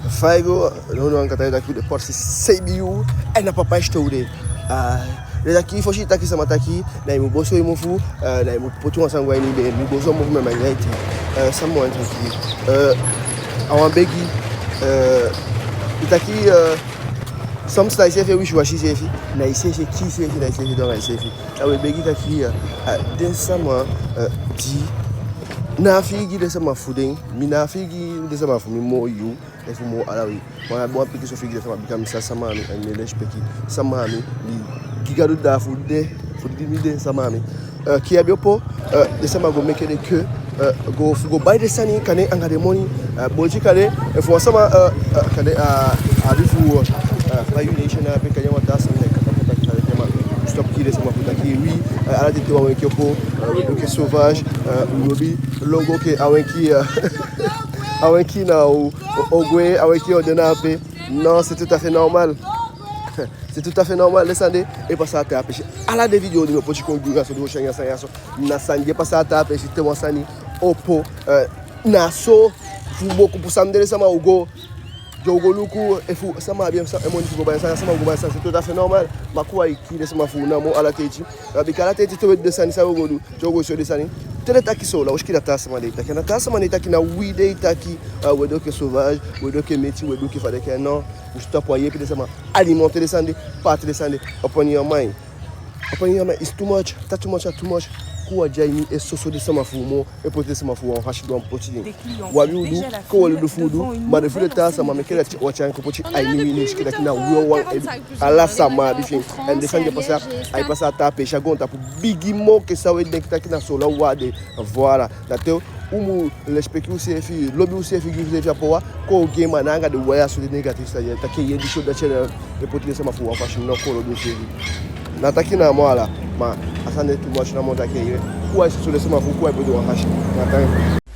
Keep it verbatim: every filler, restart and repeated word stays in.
Fa i go? No, no, anga taki u de poti seibin yuu, en na Papa Show u de. Ah, den taki, fosi i taki sama taki, na i mu boso i mofu, eh, na i mu poti wan sani go a ini i bee, mi boso mofu, mi á man anga i te. Eh, sama wan taki, eh, a wan begi, eh, i taki, eh, soms na iseefi e wisiwasi iseefi, na iseefi e kii iseefi, na iseefi e du anga iseefi. A we begi taki, eh, ah, den sama, eh, di, ná fii gi den sama fu den, mi ná fii gi den sama fu mi moo yu, efu moo ala wi. Ma wan pikinso fii gi den sama, bika mi sa sama a mi, en mi e lesipeki sama a mi, mi gi Gadu daa fu de, fu di mi de sama a mi. Eh, ke a be opo, eh, den sama go meke den ke, eh, go fu go bai den sani, kande anga den moni, eh, boli kande, efu wan sama, eh, eh, kande, eh, abi fu, eh, bai yu leisi na ape, kande wan taa sani, kande, kande, kande, ma stop kii den sama fu taki wi, eh, ala ten te wan wenki opo, eh, we du enke sauvage, eh, u lobi longo enke a wenki, eh, a wenki na o, o, o gwe, a wenki o de na ape. Non, c'est tout à fait normal. C'est tout à fait normal, den sani de e pasa a taa peesi. Ala den video di mi o poti kon gi u ya so, di u o si anga sani ya so, na sani di e pasa a taa peesi, te wan sani opo, eh, na so fu booko puu sani de, den sama o go, den o go luku efu sama abi en sa-, en moni fu go bai en sani, sama o go bai en sani, c'est tout à fait normal. Ma kon u á e kii den sama fu u namo ala ten. Eh, bika ala ten te we du den sani, san u o go du? Te u o go si den sani, te den taki Soolan, u o si taki na taa sama den e taki, na taa sama den e taki, na wi den e taki, eh, we du enke sauvage, we du enke meti, we du enke fa den e taki, non. U stop, u á yeepi den sama alimenter den sani de, paati den sani de. Opo yu man. Opo yu man, it's too much, a too much, a too much. Kon u á de a ini e soso den sama fu u moo, e poti den sama fu u a wan fasi di u á mu poti den. U abi u du kon u o du fu u du, ma den fu den taa sama meke den á tyai en kon poti a ini wi, ne si taki na wi wawan e du. Ala sama abi fi en. En den sani di e pasa, ai pasa a taa peesi a goontapu bigi moo enke san we denki taki na Soolan u á de. Voilà. Da te u mu lesipeki useefi, lobi useefi, gi useefi a power, kon u gi en, ma ná anga den waya so, den negatif sani ya, taki ye disi o dati, e poti den sama fu u a wan fasi, no, kon u lobi useefi. Ná taki namo ala, ma a sani de too much namo, taki ye, kon u á e soso den sama fu u, kon u á e poti den a wan fasi. Na taki